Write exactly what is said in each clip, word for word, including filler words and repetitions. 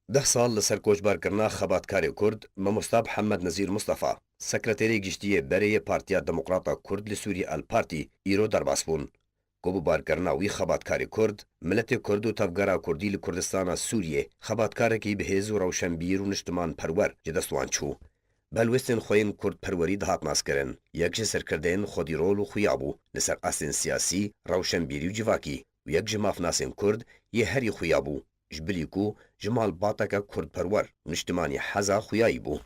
Deh sal li ser koçbarkirina xebatkarê Kurd, Mamosta Mihemed Nezîr Mustafa, Sekreterê Giştî yê berê yê Partiya Demokrata Kurd li Sûriyê El Partî, îro derbas bûn. Ku bi barkirina wî xebatkarê Kurd, miletê Kurd û tevgera Kurdî li Kurdistana Sûriyê xebatkarekî bi hêz û rewşenbîr û niştimanperwer ji dest wan çû. Bi helwestên xwe yên kurdperwerî dihat naskirin. Yek ji serkirdeyên xwedî rol û xuya bû li ser astên siyasî, rewşenbîrî û civakî û yek ji mafnasên Kurd yê herî xuya bû, ji bilî ku ji malbateke kurdperwer û niştimanî heza xuyayî bû.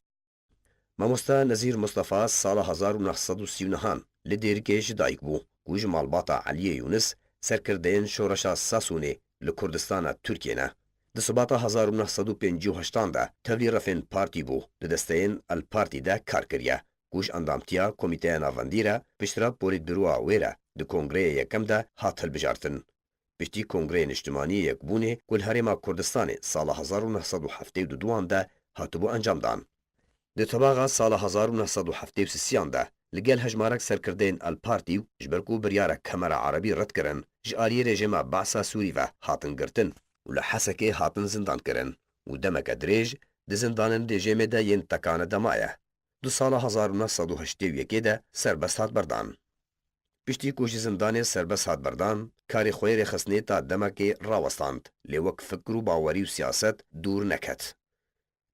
Mamosta Nezîr Mustafa sala hezar û neh sed û sî û nehan li Dêrikê ji dayik bû, ku ji malbata Eliyê Yûnis, serkirdeyên şoreşa Sasûnê li Kurdistana Tirkiyê ne. Di sibata hezar û neh sed û pêncî û heştan de tevlî refên partî bû, di desteyên El Partî de kar kiriye, ku ji endamtiya Komîteya Navendî re, piştre Polîtbîroya wê re di Kongreyê Yekem de hat hilbijartin. Piştî Kongreyê Niştimanî yê Yekbûnê ku li Herêma Kurdistanê sala hezar û neh sed û heftê û duduan de hatibû encamdan. Di tebaxa sala hezar û neh sed û heftê û sisiyan de li gel hejmarek serkirdeyên El Partî û ji ber ku biryarek Kemera Erebî red kirin, ji aliyê rejîma Be'sa Sûrî ve hatin girtin û li Hesekê hatin zindan kirin û demeke dirêj di zindanên rejîmê de yên tekane de maye. Di sala hezar û neh sed û heştê û yekê de serbest hat berdan. Piştî ku ji zindanê serbest hat berdan, karê xwe yê rêxistinê ta demekê rawestand, lê wek fikr û bawerî û siyaset dûr neket.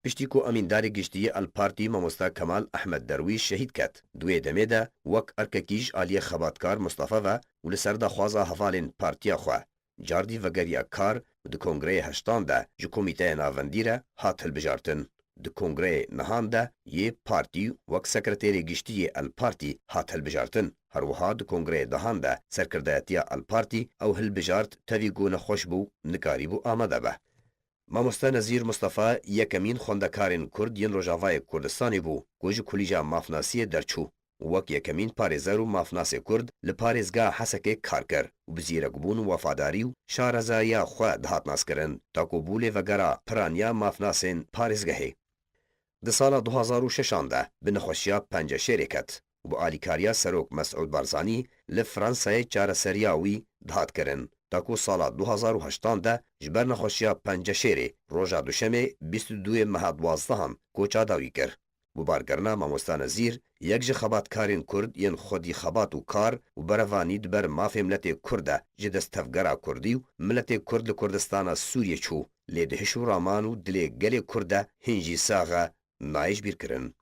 Piştî ku emîndarê giştî yê El Partî Mamosta Kemal Ehmed Derwîş şehîd ket, di wê demê de wek erkekî ji aliyê xebatkar Mustafa ve û li ser daxwaza hevalên partiya xwe, cardî vegeriya kar û di kongreyê heştan de ji Komîteya Navendî re hat hilbijartin. Di kongreyê nihan de yê partî wek sekreterê giştî yê El Partî hat hilbijartin. Her wiha di kongreyê dehan de serkirdayetiya El Partî ew hilbijart, tevî ku nexweş bû, nikarîbû amade be. Mamoste Nezîr Mustafa yekemîn xwendekarên Kurd yên Rojavayê Kurdistanê bû ku ji Kulîja Mafnasiyê derçû û wek yekemîn parêzer û mafnasê Kurd li parêzgeha Hesekê kar kir û bi zîrekbûn û wefadarî û şarezayiya xwe dihat naskirin, ta ku bû lêvegera piraniya mafnasên parêzgehê. Di sala du hazar û şeşan de bi nexweşiya penceşêrê ket û bi alîkariya Serok Mesûd Barzanî li Fransayê çareseriya wî dihat kirin, ta ku sala du hazar û heştan de ji ber nexweşiya penceşêrê roja duşemê bîst û duyê meha duwazdehan koça dawî kir. Bi barkirina Mamosta Nezîr, yek ji xebatkarên Kurd yên xwedî xebat û kar û berevanî di ber mafê miletê Kurd de ji dest tevgera Kurdî û miletê Kurd li Kurdistana Sûriyê çû, lê di hiş û raman û dilê gelê Kurd de hîn jî sax e, nayê ji bîr kirin.